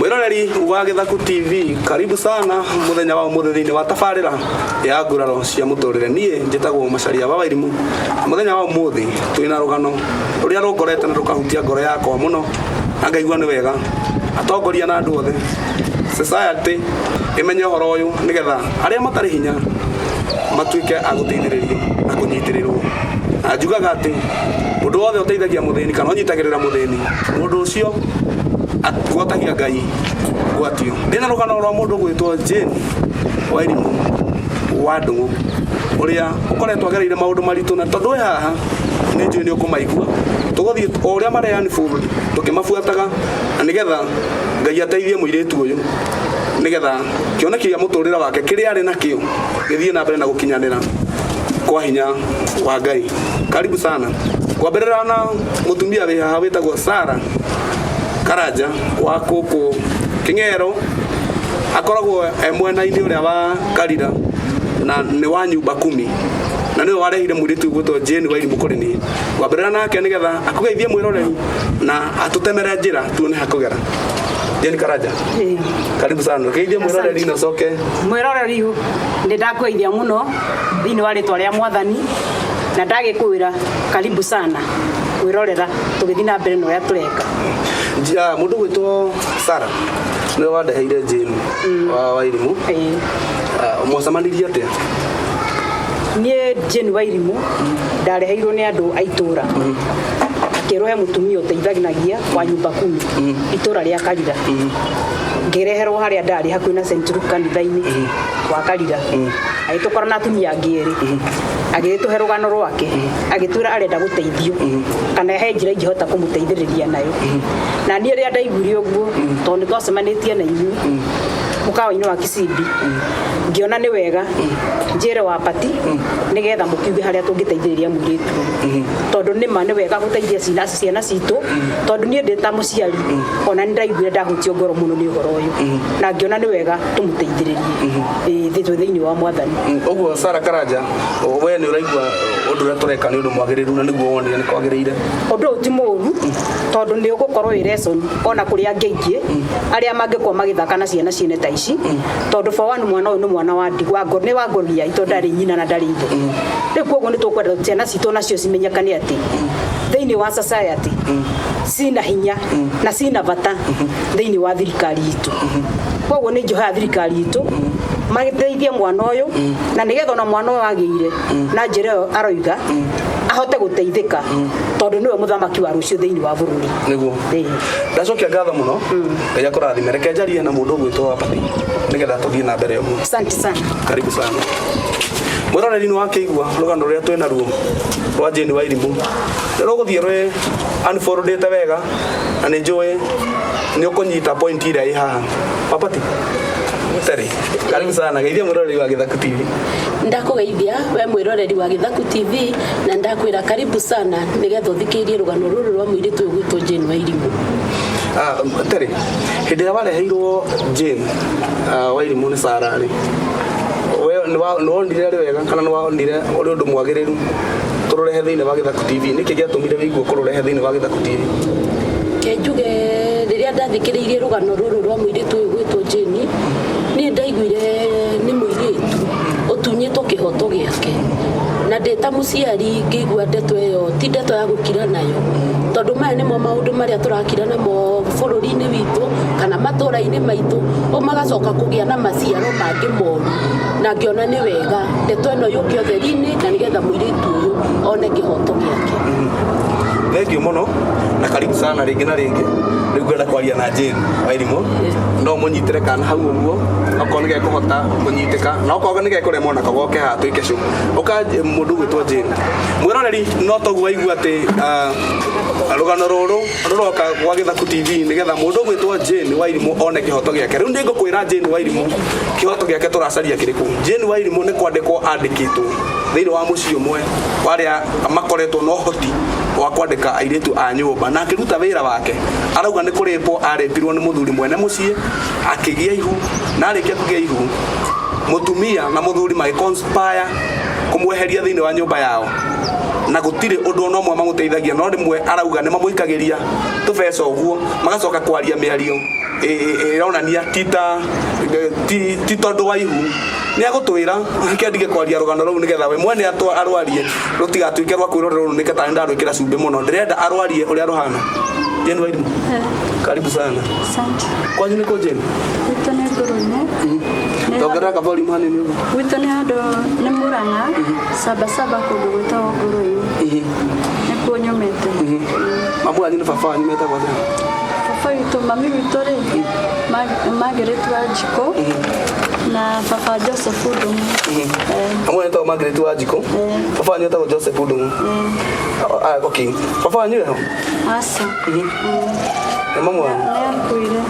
Mwĩroreri wa Gĩthaku TV, karibu sana mũthenya wa ũmũthĩ thĩinĩ wa tabarĩra ya nguraro cia mũtũrĩre. Niĩ njĩtagwo Macharia wa Wairimu. Na mũthenya wa ũmũthĩ twĩna rũgano rũrĩa rũngorete na rũkahutia ngoro yakwa mũno na ngaigua nĩ wega atongoria na andũ othe society ĩmenye ũhoro ũyũ nĩgetha arĩa matarĩ hinya matuĩke a gũteithĩrĩrio na kũnyitĩrĩrwo. Na njugaga atĩ mũndũ wothe ũteithagia mũthĩni kana ũnyitagĩrĩra mũthĩni, mũndũ ũcio agwatagia Ngai ngwatio. Ndĩna rũgano rwa mũndũ ũgwĩtwo Jane Wairimu wa Ndung'u ũrĩa ũkoretwo agereire maũndũ maritũ na tondũ wĩ haha nĩ njũĩ nĩ ũkũmaigua. Tũgũthiĩ o ũrĩa mare unfold tũkĩmabuataga na nĩgetha Ngai ateithie mũirĩtu ũyũ nĩgetha kĩoneki gĩa mũtũrĩre wake kĩrĩa arĩ nakĩo gĩthiĩ na mbere na gũkinyanĩra kwa hinya wa Ngai. Karibu sana. Kwambĩrĩra na mũtumia wĩ haha wĩtagwo Sara Karanja wa kũkũ Kĩng'ero, akoragwo e mwena-inĩ ũrĩa wa Karira na nĩ wa nyumba kumi na nĩwe warehire mũirĩtu ũgwĩtwo Jane Wairimu kũrĩ niĩ. Kwambĩrĩra nake nĩgetha akũgeithie mwĩroreri na atũtemere njĩra tuone hakũgera. Jane Karanja, karibu sana. Geithie mwĩroreri na ũcoke. Mwĩroreri, nĩ ndakũgeithia mũno thĩinĩ wa rĩtwa rĩa Mwathani na ndagĩkwĩra karibu sana kwĩrorera tũgĩthiĩ na mbere na ũrĩa tũreka. Mũndũ gwĩtwo Sara nĩwe wandeheire Jane wa Wairimu. Ĩĩ. Mwacemanirie atĩa? Niĩ Jane Wairimu ndareheirwo nĩ andũ a itũra, akĩrwo he mũtumia ũteithanagia wa nyumba kumi itũra rĩa Karira. Ngĩreherwo harĩa ndarĩ hakuhĩ na St. Luke kanitha-inĩ wa Karira, agĩtũkora na atumia angĩ erĩ, agĩgĩtũhe rũgano rwake, agĩtwĩra arenda gũteithio kana he njĩra ingĩhota kũmũteithĩrĩria nayo. Na niĩ rĩrĩa ndaiguire ũguo, tondũ nĩ twacemanĩtie na inyuĩ mũkawa-inĩ wa Kisimbi, ngĩona nĩ wega njĩre wapati nĩgetha mũkiuge harĩa tũngĩteithĩrĩria mũirĩtu ũyũ, tondũ nĩma nĩ wega gũteithia ciana citũ, tondũ niĩ ndĩ ta mũciari ona nĩ ndaiguire ndahutio ngoro mũno nĩ ũhoro ũyũ na ngĩona nĩ wega tũmũteithĩrĩrie. Ĩĩ, twĩ thĩinĩ wa Mwathani. Ũguo Sara Karanja, we nĩ ũraigua ũndũ ũrĩa tũreka nĩ ũndũ mwagĩrĩru na nĩguo wonire nĩ kwagĩrĩire? Ũndũ ũyũ ti mũũru, tondũ nĩ ũgũkorwo wĩ lesson ona kũrĩ angĩ aingĩ arĩa mangĩkorwo magĩthaka na ciana ciene ta ici, tondũ for one, mwana ũyũ nĩ mwana wa ndigwa nĩ wa ngoria tondũ ndarĩ nyina na ndarĩ ithe. Rĩu koguo nĩ tũkwenda ciana citũ nacio cimenyekane atĩ thĩinĩ wa society cina hinya na cina bata thĩinĩ wa thirikari itũ. Koguo nĩ ingĩhoya thirikari itũ mateithie mwana ũyũ na nĩgetha ona mwana ũyũ agĩire na njĩra ĩyo aroiga ahote gũteithĩka, tondũ nĩwe mũthamaki wa rũciũ thĩinĩ wa bũrũri. Nĩguo. Ĩĩ. Ndacokia ngatho mũno, Ngai akũrathime. Reke njarie na mũndũ ũgwĩtwo Wapati nĩgetha tũthiĩ na mbere ũguo. Asante sana. Karibu sana. Mwĩroreri, nĩ wakĩigua rũgano rũrĩa twĩ naruo rwa Jane Wairimu. Nĩ rũgũthiĩ rwĩ unfoldĩte wega na nĩ njũĩ nĩ ũkũnyita point ĩrĩa ĩ haha. Wapati Terry, karibu sana. Geithia mwĩroreri wa Gĩthaku TV. Ndakũgeithia we mwĩroreri wa Gĩthaku TV na ndakwĩra karibu sana nĩgetha ũthikĩrĩrie rũgano rũrũ rwa mũirĩtu ũyũ gwĩtwo Jane Wairimu. Ah, Terry, hĩndĩ ĩrĩa wareheirwo Jane Wairimu nĩ Sara rĩ, we nĩ wonire arĩ wega kana nĩ wonire ũrĩ ũndũ mwagĩrĩru tũrũrehe thĩinĩ wa Gĩthaku TV? Nĩkĩ gĩatũmire wĩigue kũrũrehe thĩinĩ wa Gĩthaku TV? Ke njuge rĩrĩa ndathikĩrĩirie rũgano rũrũ rwa mũirĩtu ũyũ gwĩtwo Jane, niĩ ndaiguire nĩ mũirĩtu ũtunyĩtwo kĩhoto gĩake, na ndĩ ta mũciari ngĩigua ndeto ĩyo ti ndeto ya gũkira nayo, tondũ maya nĩmo maũndũ marĩa tũrakira namo bũrũri-inĩ witũ kana matũra-inĩ maitũ, magacoka kũgĩa na maciaro mangĩ moru, na ngĩona nĩ wega ndeto ĩno yũke ũtheri-inĩ na nĩgetha mũirĩtu ũyũ one kĩhoto gĩake. Thank you mũno na karibu sana rĩngĩ na rĩngĩ. Rĩu ngwenda kwaria na Jane Wairimu, no mũnyitĩre kana hau ũguo okorwo nĩ gekũhota kũnyitĩka, na okorwo nĩ gekũremwo nako goke haha twĩke show. Ũka mũndũ ũgwĩtwo Jane. Mwĩroreri, no toguo waigua atĩ rũgano rũrũ rũroka gwa Gĩthaku TV nĩgetha mũndũ ũgwĩtwo Jane Wairimu one kĩhoto gĩake. Rĩu nĩ ngũkwĩra Jane Wairimu kĩhoto gĩake tũracaria kĩrĩkũ. Jane Wairimu nĩ kwandĩkwo andĩkĩtwo thĩinĩ wa mũciĩ ũmwe wa arĩa makoretwo na ũhoti wa kwandĩka airĩtu a nyũmba, na akĩruta wĩra wake arauga nĩ kũrĩpwo arĩpirwo nĩ mũthuri mwene mũciĩ, akĩgĩa ihu, na arĩkia kũgĩa ihu mũtumia na mũthuri magĩconspire kũmweheria thĩinĩ wa nyũmba yao, na gũtirĩ ũndũ ona ũmwe mamũteithagia, no rĩmwe arauga nĩ mamũikagĩria tũbeca ũguo magacoka kwaria mĩario. Ĩronania ti ta ti tondũ wa ihu nĩ agũtwĩra reke ndige kwaria rũgano rũu nĩgetha we mwene arwarie rũtigatuĩke rwa kwĩrorera rũu nĩke tarĩ ndarwĩkĩra cumbĩ mũno. Ndĩrenda arwarie ũrĩa rũhana. Jane Wairimu, karibu sana. Asante. Kwanyu nĩ kũ, Jane? Gwitũ nĩ Ngũrũinĩ. Nĩ Tongerera kavolume hanini ũguo. Gwitũ nĩ handũ nĩ Murang'a, Sabasaba, kũndũ gwĩtagwo Ngũrũinĩ. Nĩkuo nyumĩte. Mamu wanyu nĩ baba wanyu metagwo atĩa? Baba witũ, mami witũ rĩ, Margaret Wanjikũ na baba Joseph Ndung'u. Mamu wanyu etagwo Margaret Wanjikũ, baba wanyu etagwo Joseph Ndung'u. Ah, okay, baba wanyu eho? Aca. Na mamu wanyu? Nĩ akuire.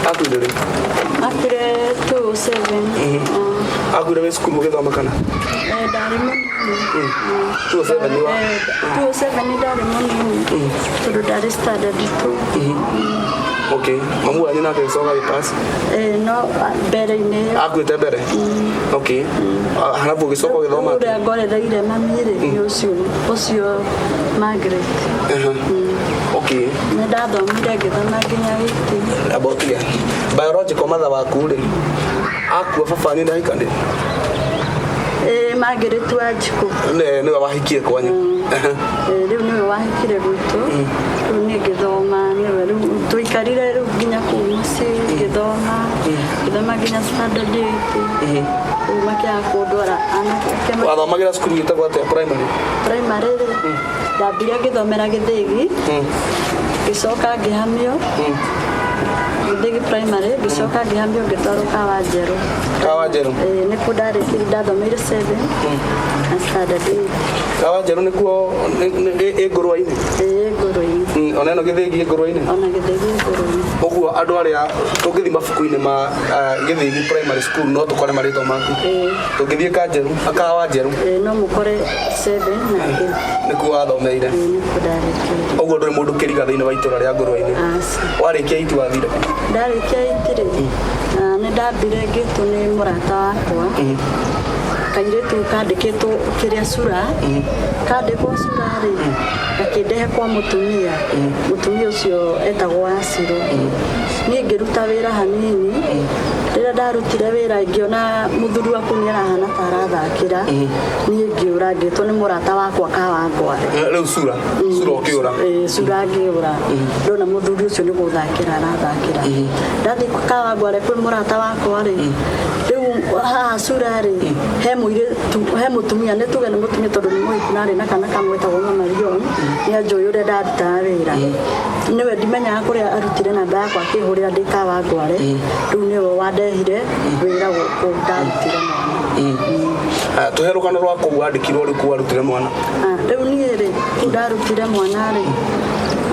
Akuire rĩ? Akuire 2007. Akuire wĩ cukuru ũgĩthoma kana? Eh, ndarĩ mũnini. 2007 nĩ wa 2007 ndarĩ mũnini tondũ ndarĩ standard 2. Okay, mamu wanyu nake gĩcoka gĩpass? Eh, no mbere-inĩ ĩyo. Akuĩte mbere, okay. Ah, halafu ũgĩcoka ũgĩthoma atĩa? Ũrĩa ngorereire mami rĩ nĩ ũcio Margaret. Okay. Nĩ ndathomire, ngĩthoma nginya 18. Amba ũtige. Biological mother waku rĩ, akua baba wanyu nĩ ahikanire? Ĩ, Margaret Wanjikũ. Nĩwe wahikie kwanyu? Eh, rĩu nĩwe wahikire gwitũ. Rĩu niĩ ngĩthoma nĩwe. Rĩu tũikarire rĩu nginya kũu mũciĩ, ngĩthoma nginya standard 8. Rĩu makĩaga kũndwara anake Wathomagĩra cukuru ĩtagwo atĩa, primary? Primary rĩ, ndambire ngĩthomera Gĩthĩgi, ngĩcoka ngĩhamio Gĩthĩgi primary, ngĩcoka ngĩhamio ngĩtwarwo Kawanjerũ. Kawanjerũ. Ĩĩ, nĩkuo ndarĩkirie, ndathomeire 7 na standard 8. Kawanjerũ nĩkuo ĩ Ngũrwa-inĩ? Ĩĩ, Ngũrũ-inĩ. Ona ĩno Gĩthĩgi ĩ Ngũrwa-inĩ? Ona Gĩthĩgi Ngũrũ-inĩ. Ũguo andũ arĩa tũngĩthiĩ mabuku-inĩ ma Gĩthĩgi primary school no tũkore marĩtwa maku? Ĩĩ. Tũngĩthiĩ Kanjerũ, Kawanjerũ? Ĩĩ, no mũkore 7 na 8. Nĩkuo wathomeire? Ĩĩ, nĩkuo ndarĩkĩirie. Ũguo ndũrĩ mũndũ kĩriga thĩinĩ wa itũra rĩa Ngũrwa-inĩ? Aca. Warĩkia itu wathire kũ? Ndarĩkia 8 rĩ, na nĩ ndambire ngĩtwo nĩ mũrata wakwa, kairĩtu kandĩkĩtwo kĩrĩa cura, kandĩkwo cura rĩ, gakĩndehe kwa mũtumia. Mũtumia ũcio etagwo Wacirũ. Niĩ ngĩruta wĩra hanini. Rĩrĩa ndarutire wĩra, ngĩona mũthuri waku nĩ arahana ta arathakĩra. Niĩ ngĩũra, ngĩtwo nĩ mũrata wakwa Kawangware. Rĩu cura ũkĩũra? Ĩĩ, cura ngĩũra. Ndona mũthuri ũcio nĩ gũthakĩra arathakĩra. Ndathiĩ Kawangware kwĩ mũrata wakwa rĩ, rĩu haha cura rĩ, he mũirĩtu, he mũtumia, nĩ tuge nĩ mũtumia tondũ nĩ mũhiku na arĩ na kana kamwe etagwo Mama Leon. Nĩ anjũĩ ũrĩa ndarutaga wĩra. Nĩwe ndimenyaga kũrĩa arutire namba yakwa, akĩhũrĩra ndĩ Kawangware. Rĩu nĩwe wandehire wĩra gũkũ ndarutire mwana. Ah, tũhe rũgano rwa kũu wandĩkirwo, rĩu kũu warutire mwana. Ah, rĩu niĩ rĩ, kũu ndarutire mwana rĩ,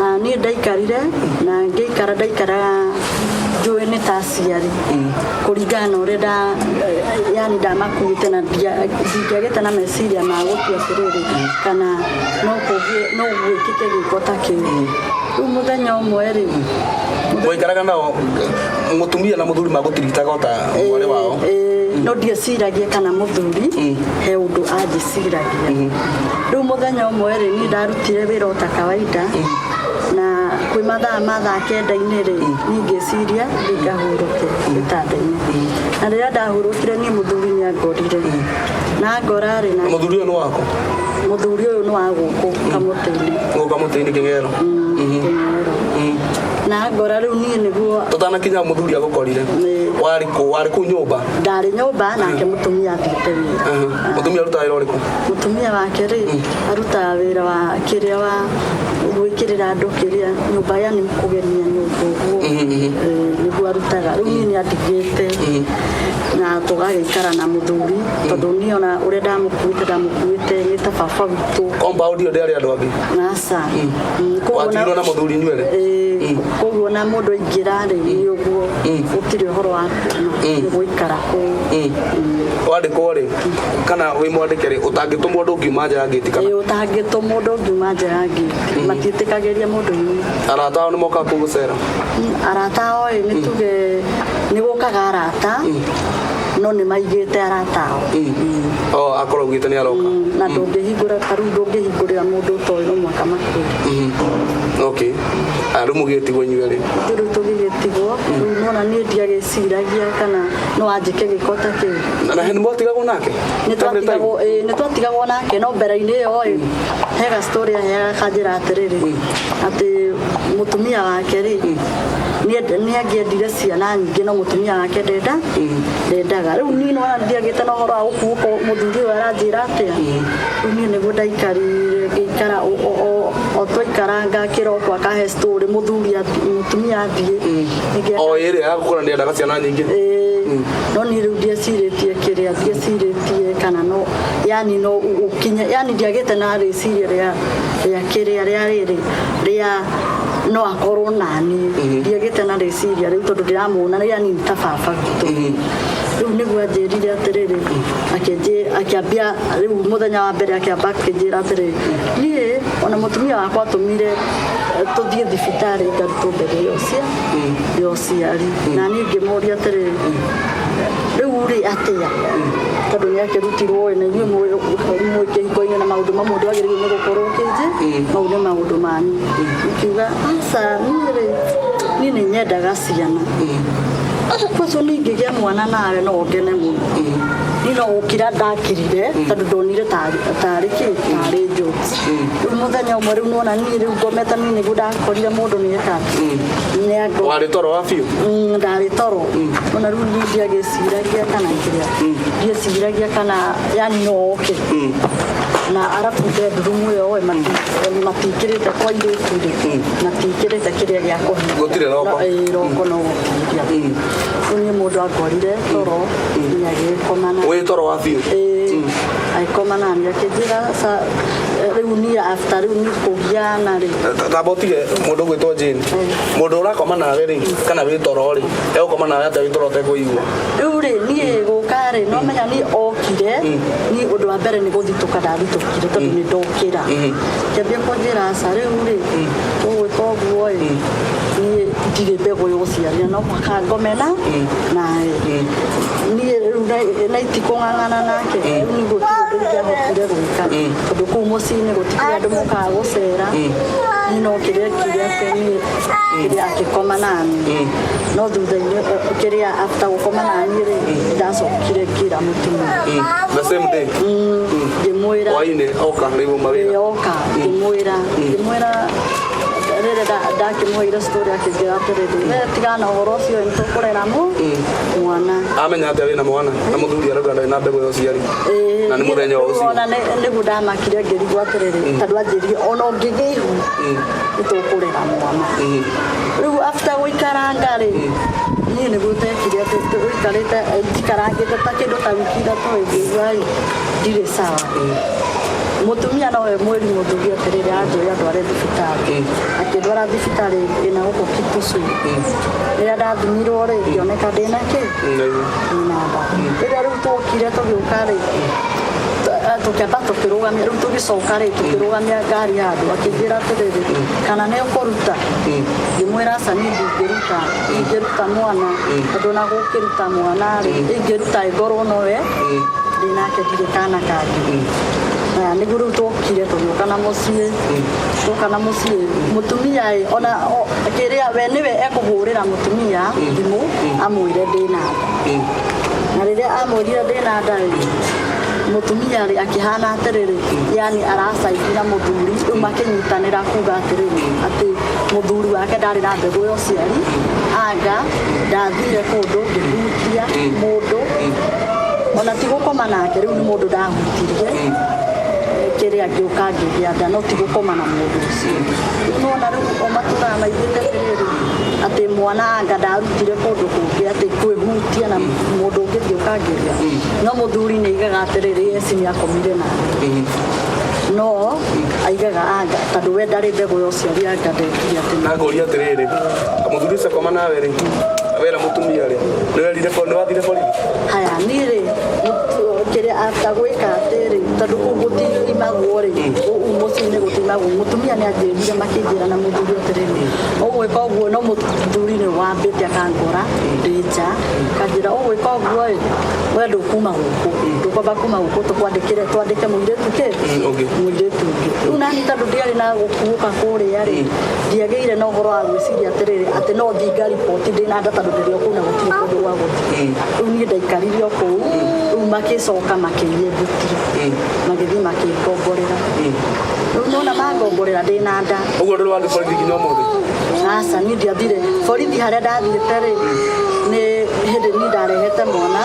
ah, niĩ ndaikarire na ngĩikara, ndaikaraga njũĩ nĩ ta aciari kũringana na ũrĩa nda yani ndamakuĩte na ndingĩagĩte na meciria ma gũtua atĩrĩrĩ kana no kũgĩe no gwĩkĩke gĩko ta kĩu. Rĩu mũthenya ũmwe rĩ, Mwaikaraga nao, mũtumia na mũthuri magũtiritaga o ta mwarĩ wao? Ĩĩ, no ndieciragia kana mũthuri he ũndũ anjĩciragia. Rĩu mũthenya ũmwe rĩ, niĩ ndarutire wĩra o ta kawaida, na kwĩ mathaa ma thaa 9-inĩ rĩ, niĩ ngĩciria thiĩ ngahurũke gĩtanda-inĩ. Na rĩrĩa ndahurũkire niĩ, mũthuri nĩ angorire na ngora rĩ na Mũthuri ũyũ nĩ wako? Mũthuri ũyũ nĩ wa gũkũ kamũtĩ-inĩ. Gũka mũtĩ-inĩ Kĩng'ero? Kĩng'ero. Na ngora rĩu niĩ nĩguo Tũtanakinya mũthuri agũkorire, warĩ kũ? Warĩ kũu nyũmba? Ndarĩ nyũmba nake mũtumia athiĩte wĩra. Mũtumia arutaga wĩra ũrĩkũ? Mũtumia wake rĩ, arutaga wĩra wa kĩrĩa wa gwĩkĩrĩra andũ kĩrĩa nyũmba, yani kũgemia nyũmba ũguo. Ĩĩ, nĩguo arutaga. Rĩu niĩ nĩ andigĩte na tũgagĩikara na mũthuri tondũ niĩ ona ũrĩa ndamũkuĩte nĩ ta baba witũ. Compound ĩyo ndĩarĩ andũ angĩ? Aca. Koguo Watigirwo na mũthuri inyuerĩ? Ĩĩ, koguo na mũndũ aingĩra rĩ, nĩ ũguo, gũtirĩ ũhoro wa kuuma, nĩ gũikara kũu. Wandĩkwo rĩ, kana wĩ mwandĩke rĩ, ũtangĩtũmwo ndũngiuma nja ya ngĩti kana? Ĩĩ, ũtangĩtũmwo ndũngiuma nja ya ngĩti, matiĩtĩkagĩria mũndũ yume. Arata ao nĩ mokaga kũu gũcera? Arata ao ĩ, nĩ tuge nĩ gũkaga arata. No nĩ maigĩte arata ao. O akorwo augĩte nĩ aroka. Na ndũngĩhingũra, ta rĩu ndũngĩhingũrĩra mũndũ ũtoĩ, no mũhaka makwĩre. Okay. Ah, rĩu mũgĩtigwo inyuerĩ? Rĩu tũgĩgĩtigwo. Rĩu nona niĩ ndiagĩciragia kana no anjĩke gĩko ta kĩu. Na nĩ mwatigagwo nake? Nĩ twatigagwo, ĩĩ, nĩ twatigagwo nake, no mbere-inĩ ĩyo ĩ hega story aheaga kanjĩra atĩrĩrĩ, atĩ mũtumia wake rĩ nĩ angĩendire ciana nyingĩ, no mũtumia wake ndendaga. Rĩu niĩ nona ndiagĩte na ũhoro wa gũkuũka, mũthuri ũyũ aranjĩra atĩa. Rĩu niĩ nĩguo ndaikarire, ngĩikara o twaikaranga, kĩroko akahe story mũthuri mũtumia athiĩ. Ningĩ O ĩrĩa ya gũkũra nĩendaga ciana nyingĩ. Ĩĩ, no niĩ rĩu ndiecirĩtie kĩrĩa, ndiecirĩtie kana no yani no ũkinye, yani ndiagĩte na rĩciria rĩa kĩrĩa rĩa rĩrĩ rĩa no akorwo nani. Ndiagĩte na rĩciria rĩu tondũ ndĩramuona yani nĩ ta baba witũ. Rĩu nĩguo anjĩrire atĩrĩrĩ, akĩambia rĩu mũthenya wa mbere akĩamba akĩnjĩra atĩrĩrĩ, niĩ ona mũtumia wakwa atũmire tũthiĩ thibitarĩ ngarutwo mbegũ ya ũciari. Na niĩ ngĩmũria atĩrĩrĩ, rĩu rĩ atĩa, tondũ nĩ akĩrutirwo ĩ, na inyuĩ mwĩ kĩhiko-inĩ na maũndũ mamwe ndwagĩrĩirwo nĩ gũkorwo ũkĩnjĩ mau nĩ maũndũ manyu. Ngiuga aca, niĩ rĩ, niĩ nĩ nyendaga ciana kwacio, ningĩgĩa mwana nawe no ngene mũno. Niĩ no gũkira ndakirire tondũ ndonire tarĩ kĩ, tarĩ jokes. Rĩu mũthenya ũmwe rĩu nona niĩ rĩu ngomete, niĩ nĩguo ndakorire mũndũ nĩeka nĩango. Warĩ toro wa biũ? Ndarĩ toro. Ona rĩu niĩ ndiagĩciragia kana kĩrĩa, ndieciragia kana yani no oke na arabu bedroom ĩyo ĩ matikĩrĩte kwa airĩtu rĩ, matikĩrĩte kĩrĩa gĩa kũhinga. Gũtirĩ roko. Ĩĩ, roko no gũkiria. Rĩu niĩ mũndũ angorire toro nginya agĩkoma na Wĩ toro wa biũ? Ĩĩ, agĩkoma nani akĩnjĩra rĩu niĩ after rĩu nĩ kũgiana rĩ. Tamba ũtige mũndũ ũgwĩtwo Jane, mũndũ ũrakoma nawe rĩ, kana wĩ toro rĩ, egũkoma nawe atĩa wĩ toro ũtekũigua? Rĩu rĩ, niĩ gũka rĩ, no menya niĩ okire, niĩ ũndũ wa mbere nĩ gũthitũka ndathitũkire tondũ nĩ ndokĩra. Kĩambia kũnjĩra aca, rĩu rĩ ũgwĩka ũguo ĩ, niĩ ndirĩ mbegũ ya ũciari na no mũhaka ngome na nawe. Niĩ rĩu na itikũng'ang'ana nake. Rĩu nĩ gũtirĩ ũndũ ingĩahotire gwĩka tondũ kũu mũciĩ-inĩ gũtikĩrĩ andũ mokaga gũcera. Niĩ no kĩrĩa ekire atĩ niĩ kĩrĩa akĩkoma nani, no thutha-inĩ kĩrĩa after gũkoma nani rĩ, ndacokire ngĩra mũtumia. The same day? Ngĩmwĩra. Hwainĩ oka rĩu mawĩra? Yoka, ngĩmwĩra rĩrĩa ndakĩmũheire story, akĩnjĩra atĩrĩrĩ, we tigana na ũhoro ũcio, nĩ tũkũrera mũ mwana. Amenya atĩa wĩna mwana na mũthuri arauga ndarĩ na mbegũ ya ũciari? Na nĩ mũthenya wa ũcio. Ona nĩguo ndamakire ngĩrigwo atĩrĩrĩ, tondũ anjĩrire ona ũngĩgĩa ihu nĩ tũkũrera mwana. Rĩu after gũikaranga rĩ, niĩ nĩguo tekire atĩ ũikarĩte njikarangĩte ta kĩndũ ta wiki 3 ĩ, ngĩigua ĩ ndirĩ sawa. Mũtumia nowe mwĩri mũthuri atĩrĩrĩ, anjũĩ andware thibitarĩ. Akĩndwara thibitarĩ ĩna gũkũ Kitusu. Rĩrĩa ndathimirwo rĩ, ngĩoneka ndĩna kĩ, ndĩna nda. Rĩrĩa rĩu twokire tũgĩũka rĩ, tũkĩamba tũkĩrũgamia, rĩu tũgĩcoka rĩ, tũkĩrũgamia ngari handũ, akĩnjĩra atĩrĩrĩ, kana nĩ ũkũruta? Ngĩmwĩra aca, niĩ ndingĩruta, ndingĩruta mwana tondũ ona gũkĩruta mwana rĩ, ingĩruta ĩngorwo nowe ndĩnake, ndirĩ kana kangĩ. Na nĩguo rĩu twokire tũgĩũka na mũciĩ, twoka na mũciĩ mũtumia ĩ ona kĩrĩa we nĩwe ekũhũrĩra mũtumia thimũ amwĩre ndĩna nda. Na rĩrĩa amwĩrire ndĩna nda rĩ, mũtumia rĩ akĩhana atĩrĩrĩ, yani aracaidi na mũthuri. Rĩu makĩnyitanĩra kuga atĩrĩrĩ, atĩ mũthuri wake ndarĩ na mbegũ ya ũciari, anga ndathire kũndũ ngĩhutia mũndũ, ona ti gũkoma nake, rĩu nĩ mũndũ ndahutirie kĩrĩa ngĩũka ngĩgĩa nda, no ti gũkoma na mũndũ ũcio. Rĩu nona rĩu o matũraga maigĩte atĩrĩrĩ, atĩ mwana anga ndarutire kũndũ kũngĩ, atĩ kwĩhutia na mũndũ ũngĩ ngĩũka ngĩgĩa. No mũthuri nĩ aigaga atĩrĩrĩ, yes, nĩ akomire nake, no aigaga anga tondũ we ndarĩ mbegũ ya ũciari, anga ndekire atĩ. Na ngũria atĩrĩrĩ, mũthuri ũcio akoma nawe rĩ, wera mũtumia rĩ, nĩ wathire borithi? Haya, niĩ rĩ, kĩrĩa after gwĩka atĩrĩ, tondũ kũu gũtiimagwo rĩ, kũu mũciĩ-inĩ gũtiimagwo, mũtumia nĩ anjĩrire, makĩnjĩra na mũthuri atĩrĩrĩ, ũgwĩka ũguo, no mũthuri nĩ wambĩte akangora ndĩ nja, akanjĩra ũgwĩka ũguo ĩ. We ndũkuma gũkũ, ndũkwamba kuma gũkũ, tũkwandĩkĩre, twandĩke mũirĩtu kĩ Ũngĩ. Mũirĩtu ũngĩ. Rĩu nani tondũ ndiarĩ na gũkuũka kũrĩa rĩ, ndiagĩire na ũhoro wa gwĩciria atĩrĩrĩ atĩ no thiĩ ngariboti ndĩna nda, tondũ ndĩrĩ o kũu na gũtirĩ kũndũ gwa gũthiĩ. Rĩu niĩ ndaikarire o kũu. Rĩu makĩcoka makĩnyembutia, magĩthiĩ makĩngomborera. Rĩu nona mangomborera ndĩna nda. Ũguo ndũrĩ wathiĩ borithi nginya ũmũthĩ? Aca, niĩ ndiathire borithi. Harĩa ndathiĩte rĩ, nĩ hĩndĩ niĩ ndarehete mwana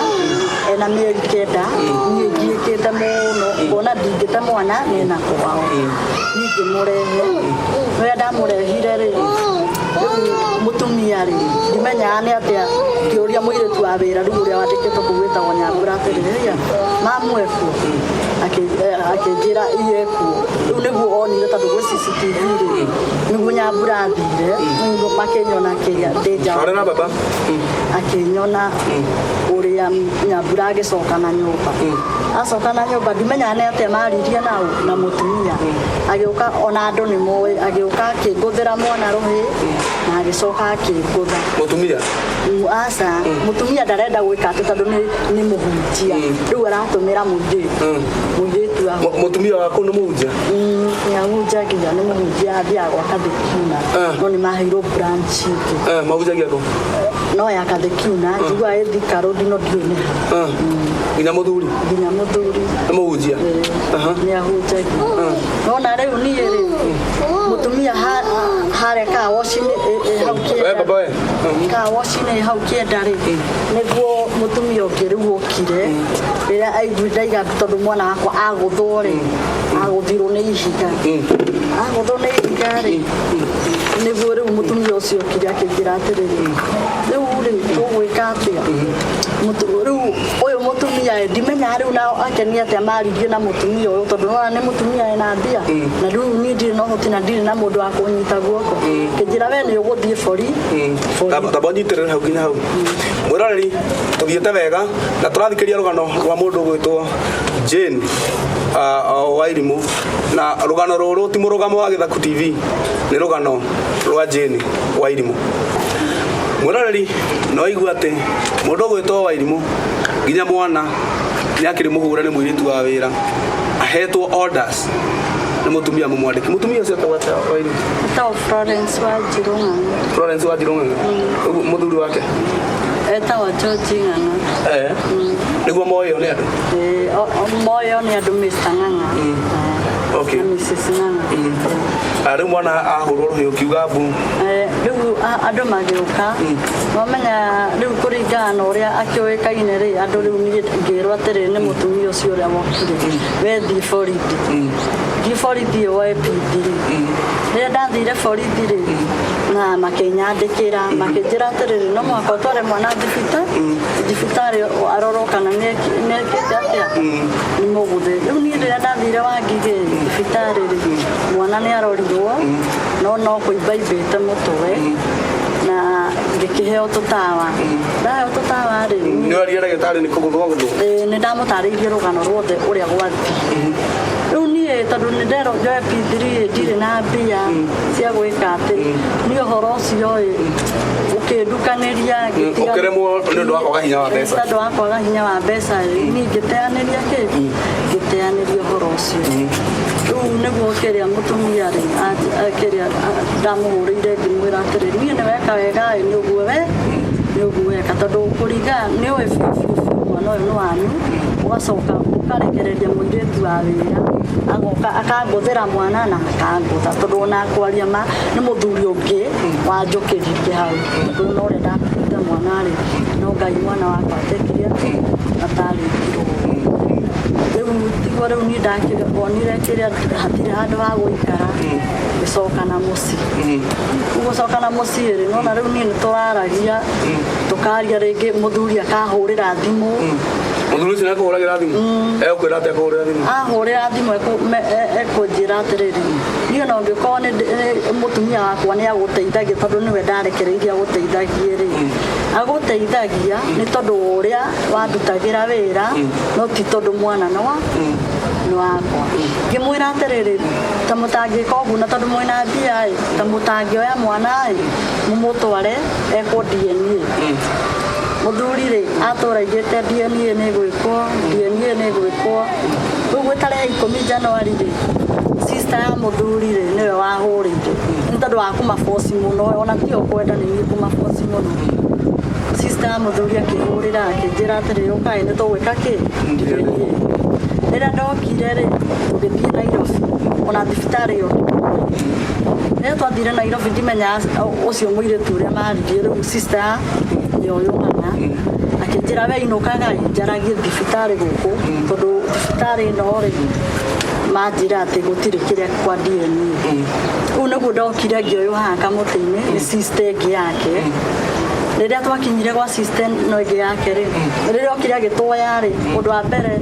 ena mĩeri 9. Niĩ ngiĩkĩte mũno kuona ndingĩte mwana nĩna kwao, niĩ ngĩmũrehe. Rĩrĩa ndamũrehire rĩ, rĩu mũtumia rĩ, ndimenyaga nĩ atĩa, ngĩũria mũirĩtu wa wĩra rĩu ũrĩa wandĩkĩtwo kũu wĩtagwo Nyambura atĩrĩrĩ, mamu ekuo? Akĩnjĩra iye ekuo. Rĩu nĩguo onire tondũ gwĩ CCTV rĩ, nĩguo Nyambura athire, nĩguo makĩnyona kĩrĩa ndĩ nja. Arĩ na baba. Akĩnyona ũrĩa Nyambura agĩcoka na nyũmba, acoka na nyũmba, ndimenyaga nĩ atĩa maririe nao na mũtumia. Agĩũka, ona andũ nĩ moĩ, agĩũka akĩngũthĩra mwana rũhĩ na agĩcoka akĩngũtha. Mũtumia? Aca, mũtumia ndarenda gwĩka atĩ tondũ nĩ mũhunjia, rĩu aratũmĩra mũirĩtu aho. Mũtumia waku nĩ mũhunjia? Nĩ ahunjagia, nĩ mũhunjia, athiaga gwa Kathekiuna. No nĩ maheirwo branch ĩngĩ. Mahunjagia kũ? No ya Kathekiuna njiguaga ĩ Thika Road, no ndiũĩ nĩ ha. Nginya mũthuri? Nginya mũthuri. Nĩ mũhunjia? Nĩ ahunjagia. Nona rĩu niĩ rĩ, mũtumia harĩa car wash-inĩ hau We kĩenda, baba we. Car wash-inĩ hau kĩenda rĩ, nĩguo mũtumia ũngĩ rĩu okire rĩrĩa aiguire ndaiga tondũ mwana wakwa agũthwo rĩ, agũthirwo nĩ ihiga, agũthwo nĩ ihiga rĩ, nĩguo rĩu mũtumia ũcio okire akĩnjĩra atĩrĩrĩ, rĩu rĩ, tũgwĩka atĩa? Rĩu ũyũ mũtumia ĩ, ndimenyaga rĩu nao akenia atĩa maririe na mũtumia ũyũ, tondũ nona nĩ mũtumia ena mbia na rĩu niĩ ndirĩ na ũhoti na ndirĩ na mũndũ wa kũnyita guoko. Kĩnjĩra, we nĩ ũgũthiĩ bori bori. Tamba ũnyitĩrĩre hau nginya hau. Mwĩroreri, tũthiĩte wega na tũrathikĩria rũgano rwa mũndũ ũgwĩtwo Jane Wairimũ, na rũgano rũrũ ti mũrũgamo wa Gĩthaku TV, nĩ rũgano rwa Jane Wairimũ. Mwĩroreri, no igua atĩ mũndũ ũgwĩtwo Wairimũ nginya mwana nĩ akĩrĩ mũhũre nĩ mũirĩtu wa wĩra, ahetwo orders nĩ mũtumia mũmwandĩki. Mũtumia ũcio etagwo atĩa, Wairimũ? Etagwo Florence Wanjirũ Ng'ang'a. Florence Wanjirũ Ng'ang'a. Ũguo mũthuri wake? Etagwo George Ng'ang'a. Nĩguo moĩo nĩ andũ? Moyo nĩ andũ Mr. Ng'ang'a. Na Mrs. Ng'ang'a. Ah, rĩu mwana ahũrwo rũhĩ ũkiuga mbu. Rĩu andũ magĩũka mamenya rĩu kũringana na ũrĩa akĩũĩkaine rĩ, andũ rĩu niĩ ngĩrwo atĩrĩ nĩ mũtumia ũcio ũrĩa wokire, we thiĩ borithi, thiĩ borithi woe P3. Rĩrĩa ndathire borithi rĩ, na makĩnyandĩkĩra, makĩnjĩra atĩrĩrĩ, no mũhaka ũtware mwana thibitarĩ arorwo kana nĩekĩte atĩa, nĩ mũgũthe. Rĩu niĩ rĩrĩa ndathire Wangigĩ thibitarĩ rĩ, mwana nĩ arorirwo no kũimba imbĩte mũtwe na ngĩkĩheo tũtawa. Ndaheo tũtawa rĩ, Nĩ waria ndagĩtarĩ nĩ kũgũthwo gũthwo? Ĩĩ, nĩ ndamũtarĩirie rũgano ruothe ũrĩa gwathiĩ. Rĩu niĩ tondũ nĩ nderwo njoe P3, ndirĩ na mbia cia gwĩka atĩ niĩ ũhoro ũcio ĩ ũkĩndukanĩria ngĩtiga. Ũkĩremwo nĩ ũndũ wa kwaga hinya wa mbeca. Tondũ wa kwaga hinya wa mbeca ĩ, niĩ ngĩteanĩria kĩ, ngĩteanĩria ũhoro ũcio. Rĩu nĩguo kĩrĩa mũtumia rĩ, kĩrĩa ndamũhũrĩire ngĩmwĩra atĩrĩ, niĩ nĩ weka wega ĩ, nĩ ũguo we nĩ ũguo weka, tondũ kũringana nĩ ũĩ biũ biũ biũ mwana ũyũ nĩ wanyu, ũgacoka ũkarekereria mũirĩtu wa wĩra agoka akangũthĩra mwana na akangũtha, tondũ ona kwaria ma nĩ mũthuri ũngĩ wanjũkĩririe hau, tondũ ona ũrĩa ndakuĩte mwana rĩ, no Ngai mwana wakwa atekire atĩ atarĩkirwo. Rĩu tiguo rĩu niĩ ndakĩonire kĩrĩa hatirĩ handũ ha gũikara, ngĩcoka na mũciĩ. Rĩu gũcoka na mũciĩ rĩ, nona rĩu niĩ nĩ tũraragia, tũkaria rĩngĩ, mũthuri akahũrĩra thimũ. Mũthuri ũcio nĩakũhũragĩra thimũ? Egũkwĩra atĩa akũhũrĩra thimũ? Ahũrĩra thimũ ekũnjĩra atĩrĩrĩ, niĩ ona ũngĩkorwo nĩ mũtumia wakwa nĩ agũteithagia, tondũ nĩwe ndarekereirie agũteithagie rĩ, agũteithagia nĩ tondũ wa ũrĩa wandutagĩra wĩra, no ti tondũ mwana nĩ wakwa. Ngĩmwĩra atĩrĩrĩ, ta mũtangĩka ũguo na tondũ mwĩna mbia ĩ, ta mũtangĩoya mwana ĩ, mũmũtware ekwo DNA. Mũthuri rĩ atũra aigĩte DNA nĩ gwĩkwo, DNA nĩ gwĩkwo. Rĩu gwĩ tarehe 10 January rĩ, sister ya mũthuri rĩ nĩwe wahũrĩire nĩ tondũ wa kũmaboci mũno, ona tio kwenda nĩ niĩ kũmaboci mũno. Sister ya mũthuri akĩhũrĩra akĩnjĩra atĩrĩrĩ, ũkai nĩ tũgwĩka kĩ DNA. Rĩrĩa ndokire rĩ, tũgĩthiĩ Nairobi, ona thibitarĩ ĩyo rĩrĩa twathire Nairobi ndimenyaga ũcio mũirĩtu ũrĩa maririe. Rĩu sister ya ũyũ ng'ang'a akĩnjĩra, we inũkaga ĩ, njaragie thibitarĩ gũkũ, tondũ thibitarĩ ĩno rĩ manjĩra atĩ gũtirĩ kĩrĩa kwa DNA. Rĩu nĩguo ndokire ngĩoywo haha kamũtĩ-inĩ nĩ sister ĩngĩ yake. Rĩrĩa twakinyire gwa sister ĩno ĩngĩ yake rĩ, rĩrĩa okire agĩtwoya rĩ, ũndũ wa mbere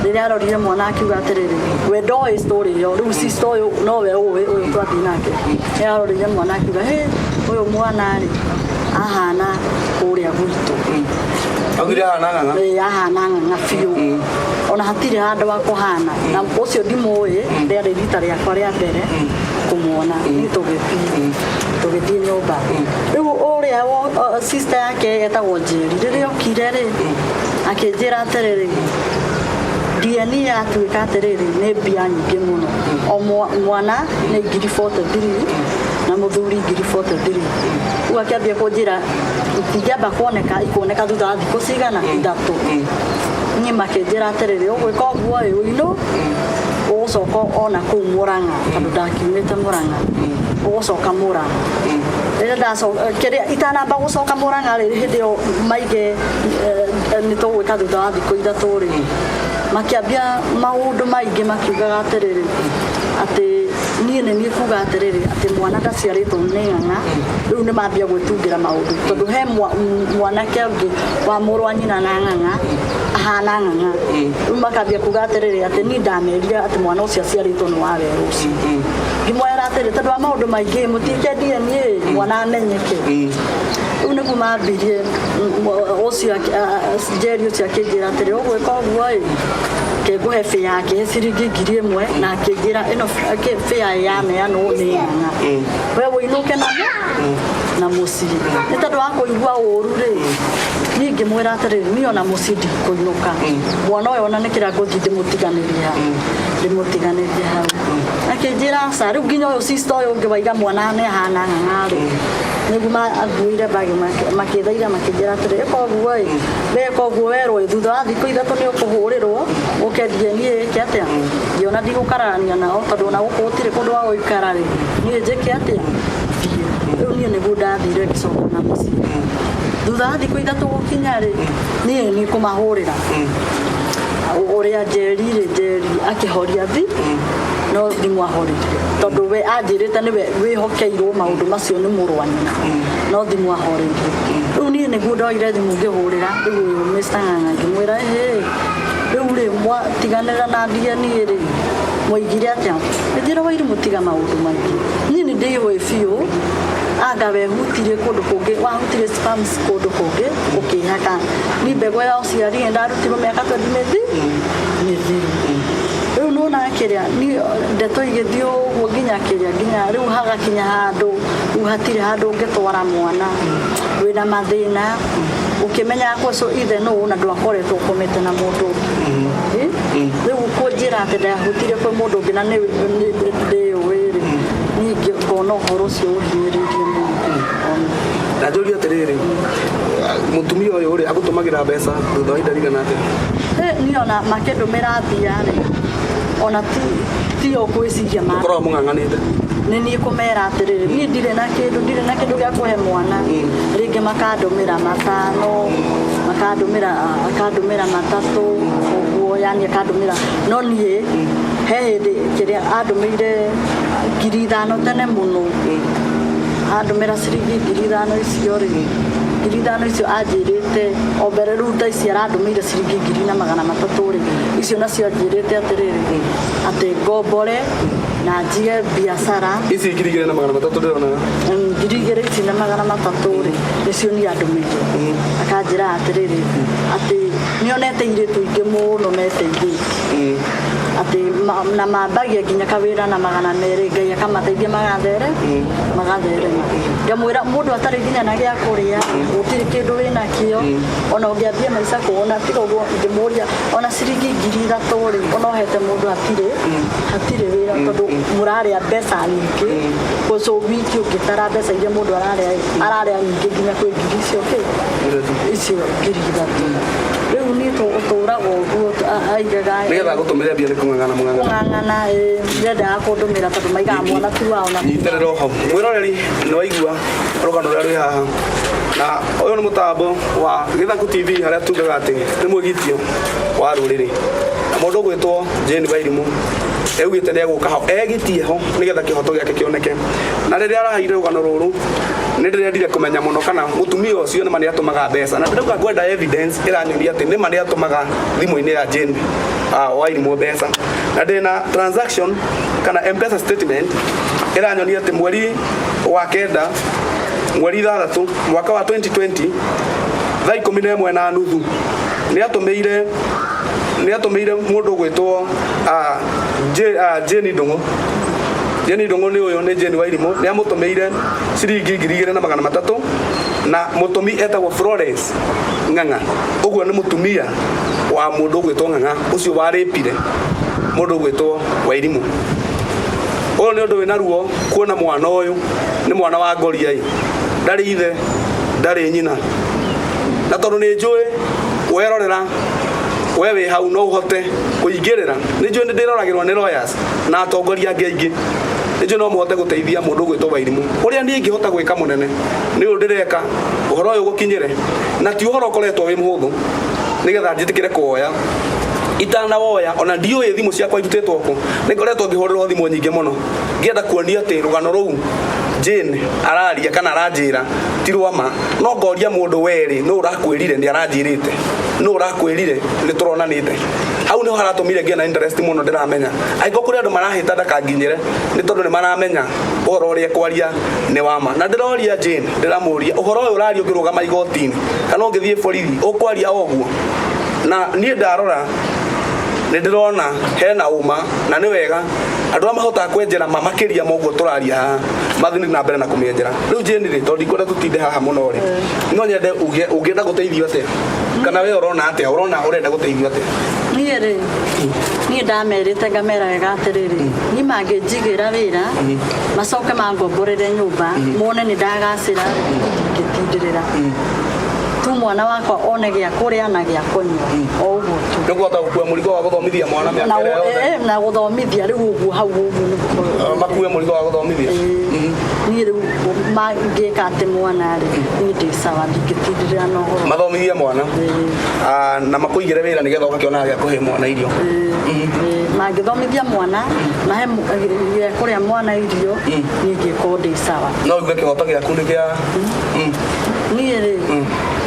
rĩrĩa arorire mwana akiuga atĩrĩrĩ, we ndoĩ story ĩyo. Rĩu sister ũyũ nowe ũĩ, ũyũ twathiĩ nake, nĩ arorire mwana akiuga, hĩ, ũyũ mwana rĩ ahana kũrĩa gwitũ. Augire ahana ng'ang'a? Ĩĩ, ahana ng'ang'a biũ, ona hatirĩ handũ wa kũhana na ũcio ndimũĩ, rĩarĩ rita rĩakwa rĩa mbere kũmuona. Niĩ tũgĩthiĩ nyũmba. Rĩu ũrĩa sister yake etagwo Njeri, rĩrĩa okire rĩ akĩnjĩra atĩrĩrĩ, DNA yatuĩka atĩrĩrĩ nĩ mbia nyingĩ mũno, o mwana nĩ ngiri 43 na mũthuri ngiri 43. Rĩu akĩambia kũnjĩra itingĩamba kuoneka, ikuoneka thutha wa thikũ cigana 3. Niĩ makĩnjĩra atĩrĩrĩ, ũgwĩka ũguo ĩ, ũinũ ũgũcoka ona kũu Mũrang'a, tondũ ndakiumĩte Mũrang'a, ũgũcoka Mũrang'a. Rĩrĩa ndacoka kĩrĩa itanamba gũcoka Mũrang'a rĩ, hĩndĩ ĩyo maige nĩ tũgwĩka thutha wa thikũ 3 rĩ, makĩambia maũndũ maingĩ makiugaga atĩrĩrĩ, atĩ niĩ nĩ niĩ kuga atĩrĩrĩ atĩ mwana ndaciarĩtwo nĩ ng'ang'a. Rĩu nĩ mambia gwĩtungĩra maũndũ, tondũ he mwanake ũngĩ wa mũrũ wa nyina na ng'ang'a ahana ng'ang'a. Rĩu makambia kuga atĩrĩrĩ atĩ niĩ ndamerire atĩ mwana ũcio aciarĩtwo nĩ wa werũ ũcio. Ngĩmwĩra atĩrĩ, tondũ wa maũndũ maingĩ mũtiĩke DNA mwana amenyeke. Rĩu nĩguo mambirie ũcio Njeri ũcio akĩnjĩra atĩrĩ, ũgwĩka ũguo ĩ, kĩngũhe bĩa yake ciringi 1000, na akĩnjĩra ĩno bĩa yaneanwo nĩ ng'ang'a, we wũinũke na mũciĩ. Nĩ tondũ wa kũigua ũru rĩ, niĩ ngĩmwĩra atĩrĩrĩ, niĩ ona mũciĩ ndikũinũka, mwana ũyũ ona nĩ kĩrĩa ngũthiĩ ndĩmũtiganĩrie hau. Akĩnjĩra aca. Rĩu nginya ũyũ sister ũyũ ũngĩ waiga mwana nĩ ahana ng'ang'a rĩ, nĩguo manguĩire bagi makĩthaitha makĩnjĩra atĩrĩ, ĩka ũguo ĩ, weka ũguo werwo ĩ, thutha wa thikũ 3 nĩ ũkũhũrĩrwo ũke DNA ĩke atĩa. Ngĩona ndigũkararania nao, tondũ ona gũkũ gũtirĩ kũndũ wa gũikara rĩ, niĩ njĩke atĩa, thiĩ. Rĩu niĩ nĩguo ndathire ngĩcoka na mũciĩ. Thutha wa thikũ 3 gũkinya rĩ, niĩ nĩ kũmahũrĩra ũrĩa Njeri rĩ, Njeri akĩhoria thi no thimũ ahoririe, tondũ we anjĩrĩte nĩwe wĩhokeirwo maũndũ macio nĩ mũrũ wa nyina, no thimũ ahoreirie. Rĩu niĩ nĩguo ndoire thimũ ngĩhũrĩra rĩu ũyũ Mr. Ng'ang'a, ngĩmwĩra, ĩhĩ, rĩu rĩ mwatiganĩra na DNA rĩ, mwaigire atĩa? Njĩra Wairi, mũtiga maũndũ maingĩ, niĩ nĩ ndĩũĩ biũ, anga wehutirie kũndũ kũngĩ, wahutirie sperms kũndũ kũngĩ ũkĩhaka. Ni mbegũ ya ũciari nĩ ndarutirwo mĩaka 20 mĩthiru. Rĩu nona kĩrĩa ni ndeto igĩthiĩ ũguo nginya kĩrĩa nginya rĩu hagakinya handũ rĩu hatirĩ handũ ũngĩtwara mwana wĩna mathĩna ũkĩmenya kũcio ithe nũ na ndwakoretwo ũkomete na mũndũ ũngĩ. Rĩu kũnjĩra atĩ ndahutirie kwĩ mũndũ ũngĩ na ndĩũĩ rĩ, niĩ ngona ũhoro ũcio ũhinyĩrĩirie mũno. Na njũrie atĩrĩrĩ, mũtumia ũyũ rĩ agũtũmagĩra mbeca thutha wa ihinda rĩigana atĩa? Niĩ ona makĩndũmĩra mbia rĩ, ona tio gwĩciria ma Ũkoragwo mũng'ang'anĩte? Nĩ niĩ kũmera atĩrĩrĩ, niĩ ndirĩ na kĩndũ, ndirĩ na kĩndũ gĩa kũhe mwana. Rĩngĩ makandũmĩra 5, makandũmĩra, akandũmĩra 3 ũguo, yani akandũmĩra. No niĩ he hĩndĩ kĩrĩa andũmĩire 5,000 tene mũno, andũmĩra ciringi 5,000 icio rĩ, 5,000 icio anjĩrĩte o mbere. Rĩu thaa ici arandũmĩire ciringi 1,300 rĩ, icio nacio anjĩrĩte atĩrĩrĩ, atĩ ngombore na njige biacara. Ici 2,300 ndĩrona? 2,300 rĩ, nĩcio niĩ andũmĩire. Akanjĩra atĩrĩrĩ, atĩ nĩonete irĩtu ingĩ mũno meteithĩtie. Atĩ na mambagia nginya kawĩra na 200, Ngai akamateithia magathere magatherema. Ngamwĩra mũndũ atarĩ nginya na gĩa kũrĩa, gũtirĩ kĩndũ wĩnakĩo, ona ũngĩambia maica kuona tiga ũguo. Ngĩmũria ona ciringi 3000 rĩ, ona ũhete mũndũ hatirĩ wĩra, tondũ mũrarĩa mbeca nyingĩ. So wiki ũngĩtara mbeca iria mũndũ ararĩa, ararĩa nyingĩ nginya kwĩ ngiri icio kĩ icio 3000. Rĩu niĩ tũraga ũguo aigaga. Nĩgetha gũtũmĩre mbia nĩ kũng'ang'ana mũng'ang'ana. Kũng'ang'ana, ĩ, ndendaga kũndũmĩra tondũ maigaga mwana ti wao na Nyitĩrĩra o hau, mwĩroreri. Nĩ waigua rũgano rũrĩa rwĩ haha, na ũyũ nĩ mũtambo wa Gĩthaku TV, harĩa tugaga atĩ nĩ mwĩgitio wa rũrĩrĩ, na mũndũ ũgwĩtwo Jane Wairimu augĩte nĩ egũka ho egitie ho nĩgetha kĩhoto gĩake kĩoneke. Na rĩrĩa araheire rũgano rũrũ, nĩ ndĩrendire kũmenya mũno kana mũtumia ũcio nĩma nĩ atũmaga mbeca, na ndĩrauga ngwenda evidence ĩranyonia atĩ nĩma nĩ atũmaga thimũ-inĩ ya Jane Wairimu mbeca, na ndĩna transaction kana M-Pesa statement ĩranyonia atĩ mweri wa kenda, mweri 6, mwaka wa 2020, thaa 11:30, nĩ atũmĩire mũndũ ũgwĩtwo Jane Ndung'u. Jane Ndung'u nĩ ũyũ, nĩ Jane Wairimu. Nĩ amũtũmĩire ciringi 2300, na mũtũmi etagwo Florence Ng'ang'a. Ũguo nĩ mũtumia wa mũndũ ũgwĩtwo Ng'ang'a ũcio warĩpire mũndũ ũgwĩtwo Wairimu. Ũyũ nĩ ũndũ wĩna ruo kuona mwana ũyũ nĩ mwana wa ngoria ĩ, ndarĩ ithe, ndarĩ nyina. Na tondũ nĩ njũĩ werorera we wĩ hau no ũhote kũingĩrĩra, nĩ njũĩ nĩ ndĩroragĩrwo nĩ lawyers na atongoria angĩ aingĩ, nĩ njũĩ no mũhote gũteithia mũndũ ũgwĩtwo Wairimu. Ũrĩa niĩ ingĩhota gwĩka mũnene nĩ ũyũ ndĩreka, ũhoro ũyũ gũkinyĩre, na ti ũhoro ũkoretwo wĩ mũhũthũ nĩgetha njĩtĩkĩre kuoya. Itanawoya, ona ndiũĩ thimũ ciakwa irutĩtwo kũ. Nĩ ngoretwo ngĩhũrĩrwo thimũ nyingĩ mũno ngĩenda kuonia atĩ rũgano rũu Jane araria kana aranjĩra ti rwa ma, no ngoria mũndũ werĩ nũ ũrakwĩrire? Nĩ aranjĩrĩte nũ ũrakwĩrire? Nĩ tũronanĩte hau nĩho haratũmire ngĩe na interest mũno. Ndĩramenya angĩkorwo kũrĩ andũ marahĩta ndakanginyĩre, nĩ tondũ nĩ maramenya ũhoro ũrĩa kwaria nĩ wa ma. Na ndĩroria Jane, ndĩramũria, ũhoro ũyũ ũraria ũngĩrũgama igoti-inĩ kana ũngĩthiĩ borithi, ũkwaria o ũguo? Na niĩ ndarora nĩ ndĩrona hena ũma, na nĩ wega andũ arĩa mahotaga kwenjera ma makĩria ma ũguo tũraria haha mathiĩ na mbere na kũmĩenjera. Rĩu Jane rĩ, tondũ ndikwenda tũtinde haha mũno rĩ, no nyende uge ũngĩenda gũteithio atĩa, kana we ũrona atĩa, ũrona ũrenda gũteithio atĩa? Niĩ rĩ, niĩ ndamerĩte ngamera wega atĩrĩrĩ, niĩ mangĩnjigĩra wĩra macoke mangomborere nyũmba mone nĩ ndagacĩra, ndingĩtindĩrĩra tu mwana wakwa one gĩa kũrĩa na gĩa kũnyua, o ũguo tu. Nĩ ũkũhota gũkua mũrigo wa gũthomithia mwana mĩaka na ĩrĩa yothe? Na gũthomithia rĩu ũguo hau ũguo nĩguo. Makue mũrigo wa gũthomithia. Niĩ rĩu mangĩka atĩ mwana rĩ, niĩ ndĩ sawa, ndingĩtindĩrĩra na ũhoro. Mathomithie mwana. Na makũigĩre wĩra nĩgetha ũgakĩonaga gĩa kũhe mwana irio. Mangĩthomithia mwana mahe gĩa kũrĩa mwana irio, niĩ ngĩkorwo ndĩ sawa. No uge kĩhoto gĩaku nĩ kĩa Niĩ rĩ,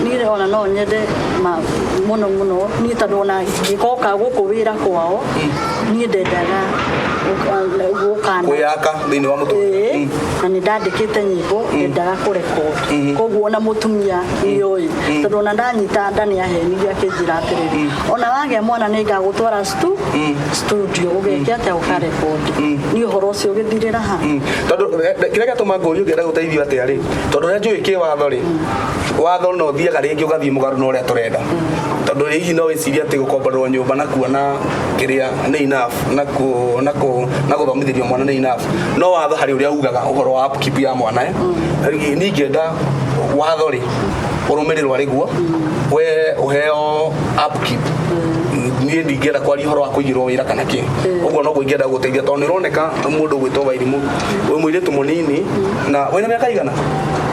niĩ ona no nyende mũno mũno niĩ, tondũ ona ngĩgoka gũkũ wĩra kwao, niĩ ndendaga gũkana Kwĩyaka thĩinĩ wa mũtũrĩre. Ĩĩ, na nĩ ndandĩkĩte nyĩmbo ndendaga kũrekondi, koguo ona mũtumia nĩoĩ, tondũ ona ndanyita nda nĩ ahenirie akĩnjĩra atĩrĩrĩ, ona wagĩa mwana nĩ ngagũtwara studio ũgeke atĩa, ũkarekondi. Niĩ ũhoro ũcio ũgĩthirĩra ha. Tondũ kĩrĩa gĩatũma ngũrie ũngĩenda gũteithio atĩa rĩ, tondũ ũrĩa njũĩ kĩwatho rĩ, watho no ũthiaga rĩngĩ ũgathiĩ mũgarũ na ũrĩa tũrenda, tondũ hihi no wĩcirie atĩ gũkomborerwo nyũmba na kuona kĩrĩa nĩ enough, na gũthomithĩrio mwana nĩ enough, no watho harĩ ũrĩa ugaga ũhoro wa upkeep ya mwana, eh? Rĩu niĩ ingĩenda watho rĩ ũrũmĩrĩrwo arĩ guo, we ũheo upkeep. Niĩ ndingĩenda kwaria ũhoro wa kũigĩrwo wĩra kana kĩ ũguo, noguo ingĩenda gũteithia, tondũ nĩ ũroneka mũndũ ũgwĩtwo Wairimu, wĩ mũirĩtu mũnini, na wĩna mĩaka igana?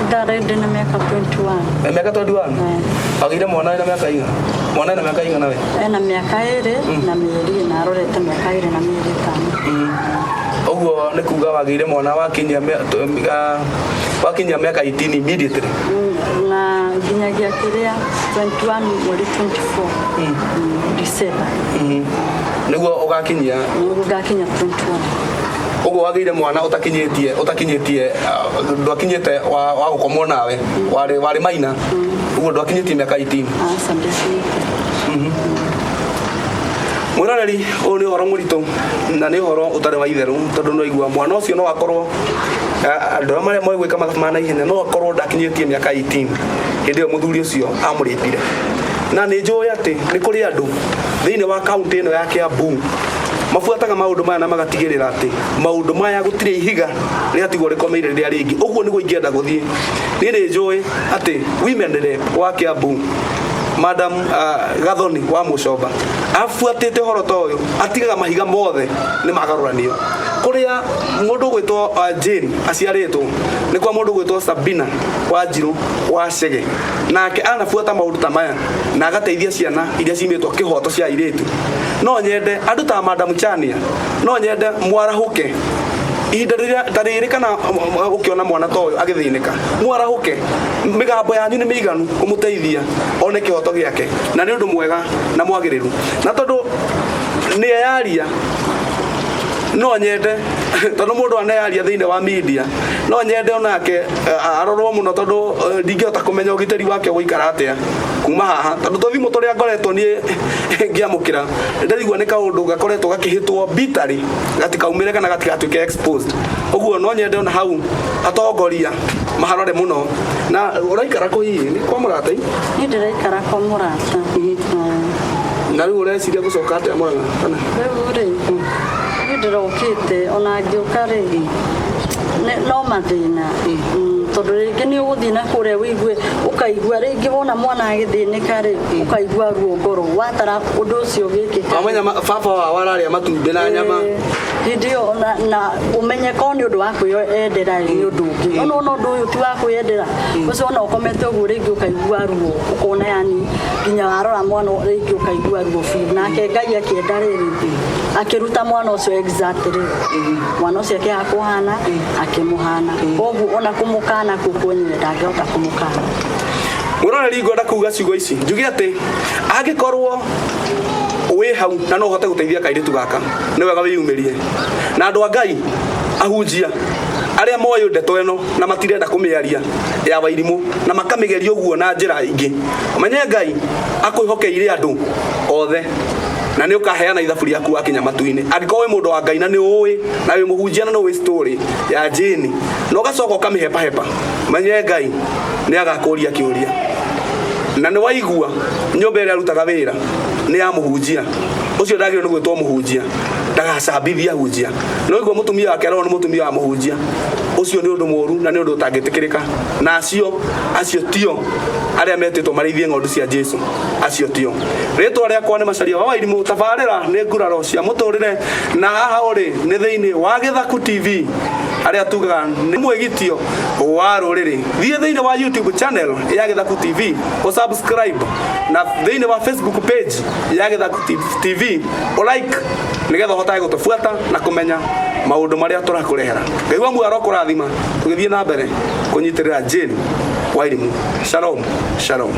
Ndarĩ ndĩ na mĩaka 21. Na mĩaka 21. Wagĩire mwana wĩna mĩaka igana? Mwana ena mĩaka igana we? Ena mĩaka 2 na mĩeri 4, arorete mĩaka 2 na mĩeri 5. Ũguo nĩ kuga wagĩire mwana wakinyia mĩaka 18 immediately? Na nginyagia kĩrĩa 21 mweri 24, December. Nĩguo ũgakinyia? Nĩguo ngakinya 21. Ũguo wagĩire mwana ũtakinyĩtie ndwakinyĩte wa gũkomwo nawe, warĩ maina, ũguo ndwakinyĩtie mĩaka 18? Aca, ndiakinyĩte. Mwĩroreri, ũyũ nĩ ũhoro mũritũ na nĩ ũhoro ũtarĩ wa itherũ, tondũ no igua mwana ũcio no akorwo andũ arĩa marĩa moĩ gwĩka mathabu ma naihenya, no akorwo ndakinyĩtie mĩaka 18 hĩndĩ ĩyo mũthuri ũcio amũrĩpire. Na nĩ njũĩ atĩ nĩ kũrĩ andũ thĩinĩ wa kaunti ĩno ya Kiambu mabuataga maũndũ maya na magatigĩrĩra atĩ maũndũ maya gũtirĩ ihiga rĩatigwo rĩkomeire rĩrĩa rĩngĩ. Ũguo nĩguo ingĩenda gũthiĩ. Niĩ nĩ njũĩ atĩ women rep wa Kiambu, Madam Gathoni wa Mucomba, abuatĩte ũhoro ta ũyũ, atigaga mahiga mothe nĩ magarũranio. Kũrĩa mũndũ ũgwĩtwo Jane aciarĩtwo nĩ kwa mũndũ ũgwĩtwo Sabina Wanjirũ wa Chege, nake anabuata maũndũ ta maya na agateithia ciana iria cimĩtwo kĩhoto cia airĩtu. No nyende andũ ta Madam Chania, no nyende mwarahũke ihinda rĩrĩa ta rĩrĩ, kana ũkĩona mwana ta ũyũ agĩthĩnĩka, mwarahũke. Mĩgambo yanyu nĩ mĩiganu kũmũteithia one kĩhoto gĩake, na nĩ ũndũ mwega na mwagĩrĩru. Na tondũ nĩ eyaria, no nyende, tondũ mũndũ aneyaria thĩinĩ wa media, no nyende onake arorwo mũno, tondũ ndingĩhota kũmenya ũgitĩri wake ũgũikara atĩa kuma haha, tondũ tũthimũ tũrĩa ngoretwo niĩ ngĩamũkĩra, ndĩraigua nĩ kaũndũ gakoretwo gakĩhĩtwo bitarĩ gatikaumĩre kana gatigatuĩke exposed. Ũguo no nyende ona hau atongoria maharore mũno. Na ũraikara kũ hihi? Nĩ kwa mũrata? Niĩ ndĩraikara kwa mũrata. Na rĩu ũreciria gũcoka atĩa Mũrang'a kana? Rĩu rĩ, niĩ ndĩrokĩte, ona ngĩũka rĩ, no mathĩna. Tondũ rĩngĩ nĩ ũgũthiĩ na kũrĩa wĩigue, ũkaigua rĩngĩ wona mwana agĩthĩnĩka rĩ, ũkaigua ruo ngoro watara ũndũ ũcio ũgĩkĩka. Wamenya baba wao ararĩa matumbĩ na nyama. Hĩndĩ ĩyo na ũmenye korwo nĩ ũndũ wa kwĩyendera rĩ, nĩ ũndũ ũngĩ, no nona ũndũ ũyũ ti wa kwĩyendera. Ũcio ona ũkomete ũguo, rĩngĩ ũkaigua ruo, ũkona yani nginya warora mwana rĩngĩ ũkaigua ruo biũ. Nake Ngai akĩenda rĩrĩ, akĩruta mwana ũcio exactly, mwana ũcio akĩaga kũhana, akĩmũhana koguo ona kũmũkana kũu kwenyewe ndangĩhota kũmũkana. Mwĩroreri, ngwenda kuga ciugo ici, njuge atĩ angĩkorwo wĩ hau na no ũhote gũteithia kairĩtu gaka, nĩ wega wĩyumĩrie. Na andũ a Ngai, ahunjia arĩa moĩ ndeto ĩno na matirenda kũmĩaria ya Wairimũ na makamĩgeria ũguo na njĩra ingĩ, ũmenye Ngai akwĩhokeire andũ othe na nĩ ũkaheana ithabu rĩaku wakinya matu-inĩ. Angĩkorwo wĩ mũndũ wa Ngai na nĩ ũĩ na wĩ mũhunjia na nĩ ũĩ story ya Jane na ũgacoka ũkamĩhepahepa, menye Ngai nĩ agakũria kĩũria. Na nĩ waigua nyũmba ĩrĩa arutaga wĩra nĩ ya mũhunjia ũcio, ndagĩrĩirwo nĩ gwĩtwo mũhunjia, ndagacambithie ahunjia. No igua mũtumia wake arorwo nĩ mũtumia wa mũhunjia ũcio, nĩ ũndũ mũru na nĩ ũndũ ũtangĩtĩkĩrĩka. Na acio tio arĩa metĩtwo marĩithie ng'ondu cia Jesu, acio tio. Rĩtwa rĩakwa nĩ Macaria wa Wairimũ. Tabarĩra nĩ Nguraro cia Mũtũrĩre, na haha ũrĩ nĩ thĩinĩ wa Gĩthaku TV, arĩa tugaga nĩ mwĩgitio wa rũrĩrĩ. Thiĩ thĩinĩ wa YouTube channel ya Gĩthaku TV ũsubscribe, na thĩinĩ wa Facebook page ya Gĩthaku TV ũlike, nĩgetha ũhotage gũtũbuata na kũmenya maũndũ marĩa tũrakũrehera. Ngai wa muoyo arokũrathima tũgĩthiĩ na mbere kũnyitĩrĩra Jane Wairimũ. Shalom, shalom.